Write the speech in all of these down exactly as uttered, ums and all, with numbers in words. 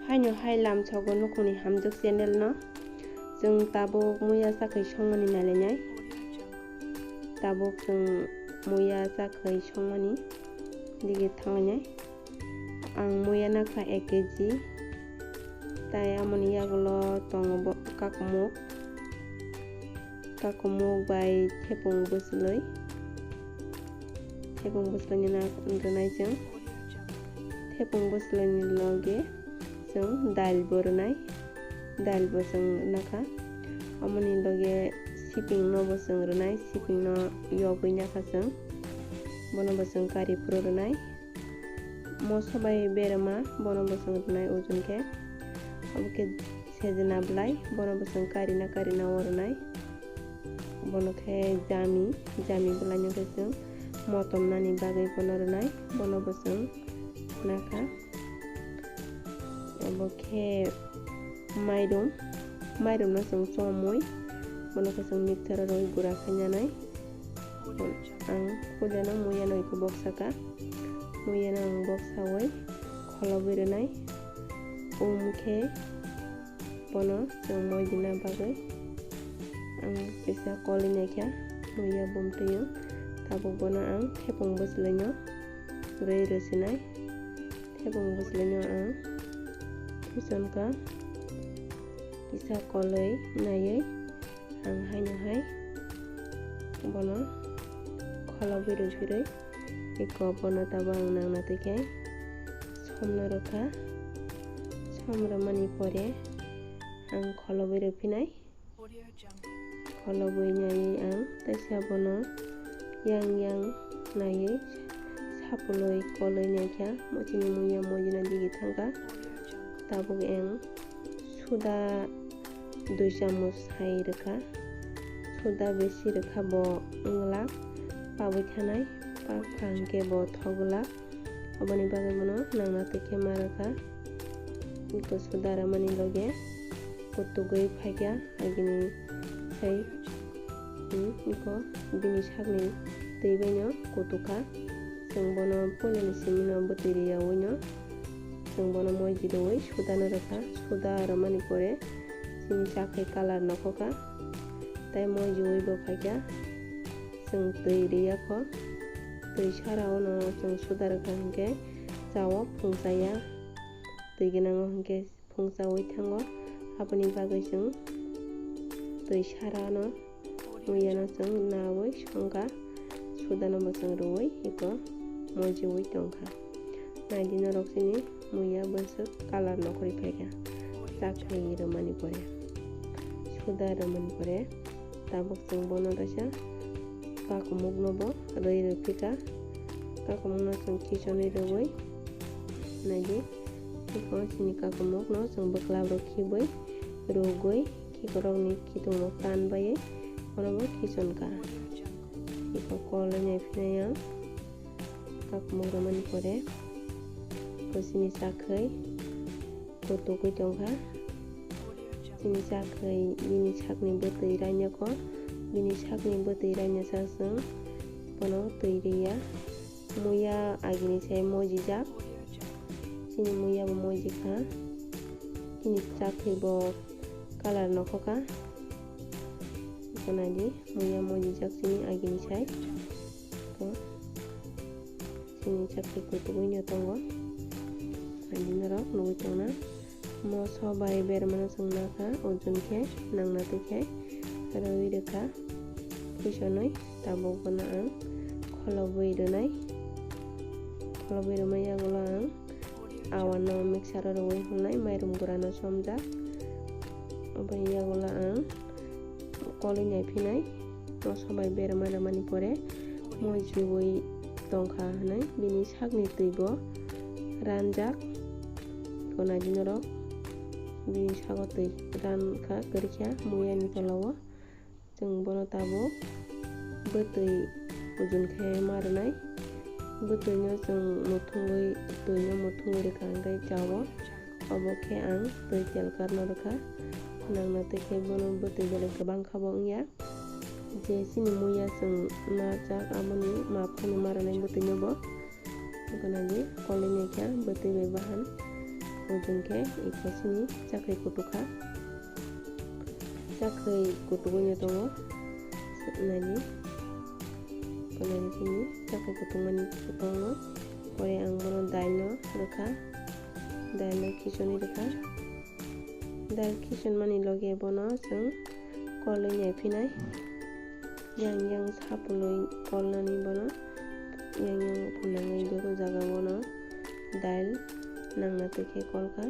Haino hai lamsogo nukhungni hamjwk channel no. Chwng tabuk muya chakhwi songmani nailainai. Tabuk chwng muya chakhwi songmani digi thanglainai. Ang muya nakha ek kg. Tai amoni yagulo tongo bo kakumuk. Kakumuk bai thepung bwswlwi. Thepung bwswlwini na-, rwnai chwng. Thepung bwswlwini loge chwng dal bo rwnai. Dal bo chwng nakha. Amoni loge siping no bo chwng rwnai. Siping no yogwi nakha chwng. Bono bo chwng kari phuru rwnai. Moso bai berma, bono bo chwng rwnai ujun khe. Abo khe sejna bwlai, bono bo chwng karina karina o rwnai. Bono khe jami, jami bwlaino khe chwng motom nani bagwi bono rwnai, bono bo chwng nakha. Abo khe mairum, mairumno chwng chomwi, bono khe chwng mixture o rwui gura khainanai. Ang puilano muya no iko boksa ka. Muya no ang boksawi kholobwi rwnai. Um khe bono chwng moi dina bagwi ang kisa kolwi naikha. Muya bumtwi tabuk bono ang thepung bwswlwino rwi rwsinai. Thepung bwswlwino ang khuichon ka kisa kolwi naiwi. Ang haino hai bono kholobwi rwphirwi iko bono tabuk ang nangna twi khe somno rwkha. Som rwmani pore ang kholobwi rwphinai. Kholobwi naiwi ang teisa bono yang yang naiwi sapulwi kolwi naikha. Mochini muya mojina digi thangkha. Tabuk ang suda dui chamus hai rwkha. Suda besi rwkha bo wngla pabwi thanai, pak pha hwnkhe bo thok glak. Aboni bagwi bono nangna twi khe ma rwkha. Iko suda rwmani loge kutugwi phaikha agini sai, hmm, iko bini sakni twi baino kutukha. Chwng bono puilani simino bwtwi riyawino chwng bono moiji rwui suda no rwkha. Suda rwmani pore chini chakhwi colour nokhokha, tei moijiui bo phaikha. Chwng twi riyakho, twi sara ono chwng suda rwkha hinkhe chao phungchaya, twi gwnango hinkhe phungchaui thango. Aboni bagwi chwng twi sara no muya no chwng naui songkha, suda no bo chwng rwui iko moijiui tongkha. Naidi norok chini muya bwswk colour nokhorwi phaikha. Chakhwi rwmani pore, suda rwmani pore, tabuk chwng bono kaisa kakumuk no bo rwi rwphikha. Kakumuk no chwng khichonwi rwui naidi, iko chini kakumuk no chwng bwkla rok khibui rwgwi khikorokni khitung rok tan baiwi bono bo khichon kha. Iko kolwi naiphinai ang. Kakumuk rwmani pore bo chini chakhwi kutugwi tongkha. Chini chakhwi bini sakni bwtwi rainokho, bini sakni bwtwi rainasa chwng bono twi rwya. Muya agini sai mojijak, chini muya bo mojikha, chini chakhwi bo colour nokhokha. Iko naidi muya mojijak chini agini sai. Chini chakhwi kutugwino tongo. Ani norok nugwi tongna. Moso bai bermano chwng nakha, ujun khe nangna twi khe rwi rwkha. Khuichonwi tabuk bono ang kholobwi rwnai. Kholobwi rwmani yagulo ang awano mixer o rwui hwnlai mairum gurano chomjak. Aboni yagulo ang kolwi naiphinai. Moso bai berma rwmani pore moi jiui tongkha hwnwi bini sakni twi bo ranjak. Iko naidi norok bini sago twi rankha kwrwikha muyani tolao. Chwng bono tabuk bwtwi ujun khe ma rwnai. Bwtwino chwng muthungwi, twino muthungwi rwkha hwnkhe chao. Obo khe ang twi telkar no rwkha. Nangna twi khe bono bwtwi belai kwbang kha bo wngya. Je chini muya chwng na chak, aboni maphano ma rwnai bwtwino bo. Gwnagi kolwi naikha bwtwi bai bahan. Ujung khe iko chini chakhwi kutukha. Chakhwi kutugwi no tongo. Naidi. Naidi chini chakhwi kutukmani kutung no. Pore ang bono dal no rwkha. Dal no khichonwi rwkha. Dal khichonmani loge bono chwng kolwi naiphinai. Yang yang sapulwi kolnani bono. Yang yang phunangwi joto jaga bono dal nangna twi khe kolkha.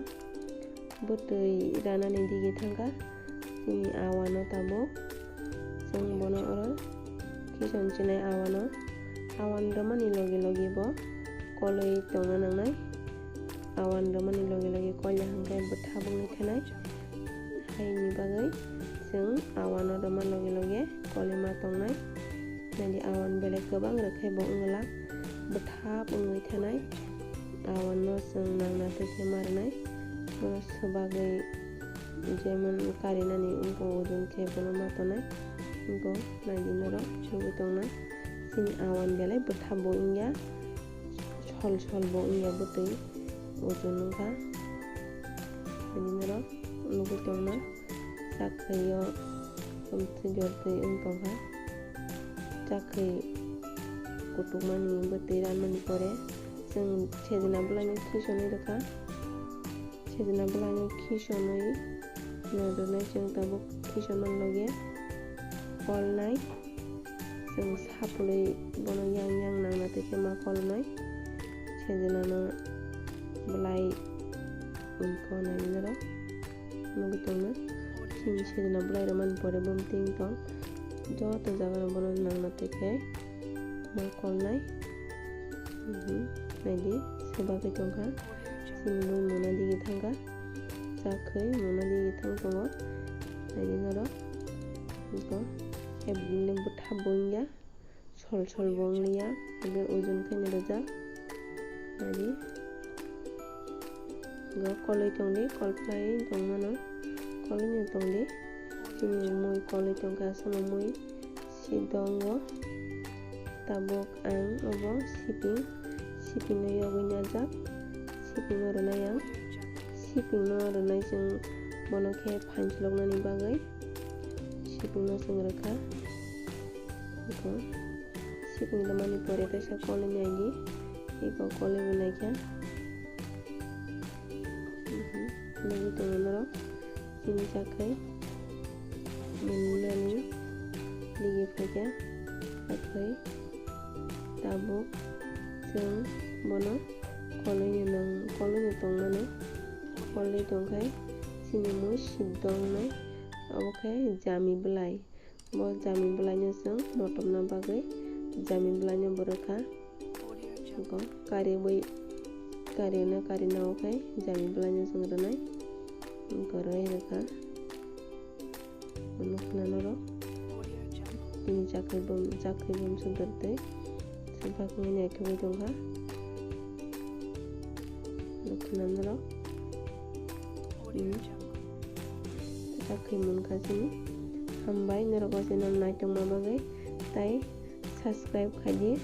Bwtwi ranani digi thangkha. Chini awano tabuk chwng bono oro khichon chinai awano. Awan rwmani loge loge bo kolwi tongna nangnai. Awan rwmani loge loge kolya hwnkhe bwtha bwngwi thanai. Haini bagwi chwng awano rwma loge loge kolwi ma tongnai. Naidi awan belai kwbang rwkhe bo wngwlak bwthap wngwi thanai. Awanno chwng nangna twi khe ma rwnai. Bono swbagwi jemon karinani wngkha ujung khe bono ma tongnai. Bo naidi norok nugwi tongna. Chini awan belai bwthap bo wngya. Sol sol bo wngya bwtwi ujung wngkha. Naidi norok nugwi tongna. Chakhwi o tongtwi jortwi wng tongkha. Chakhwi kutukmani bwtwi ranmani pore chwng sejna bwlaino khisonwi rwkha. Sejna bwlaino khisonwi no rwnai chwng tabuk khisonmani loge kolnai. Chwng sapulwi bono yang yang nangna twi khe ma kolnai. Sejnano bwlai wngkha nainai norok. Nugwi tongna. Chini sejna bwlai rwmani pore bumtwi wng tong. Joto jaga rok bono nangna twi khe ma kolnai. Mhm. Naidi, swbagwi tongkha. Chini mui muna digi thangkha. Chakhwi muna digi thang tongo. Naidi norok. Iko. Hai bini bwtha bo wngya. Sol sol bo wngliya, hwnkhe ujun khaina rwjak. Naidi. Go kolwi tongdi, kol phlai tongmano. Kolwino tongdi. Chini mui kolwi tongkha, aswkno mui si tongo. Tabuk ang obo siping, sipingno yogwi najak. Sipingno rwnai ang. Sipingno rwnai chwng bono khe phanchiloknani bagwi. Sipingno chwng rwkha. Eko siping rwmani pore kaisa kolwi naidi. Eko kolwi bo naikha. Mhm. Nugwi tongo norok. Chini chakhwi mwnani digi phaikha. Chakhwi tabuk chwng bono kolwi no nang-, kolwi no tongmano. Kolwi tongkhai chini mui siddo wngnai. Obo khe jami bwlai. Bo jami bwlaino chwng motomna bagwi jami bwlaino bo rwkha. Eko kariwi, kariwna, karina o khe jami bwlaino chwng rwnai. Eko rwi rwkha. Nukna norok. Bini chakhwi bum, chakhwi bumswk dortwi. Swbakni naithogwi tongkha. Nukna norok. Hmm. Chakhwi munkha chini. Hambai norok o channel naitongma bagwi. Tai subscribe khaidi.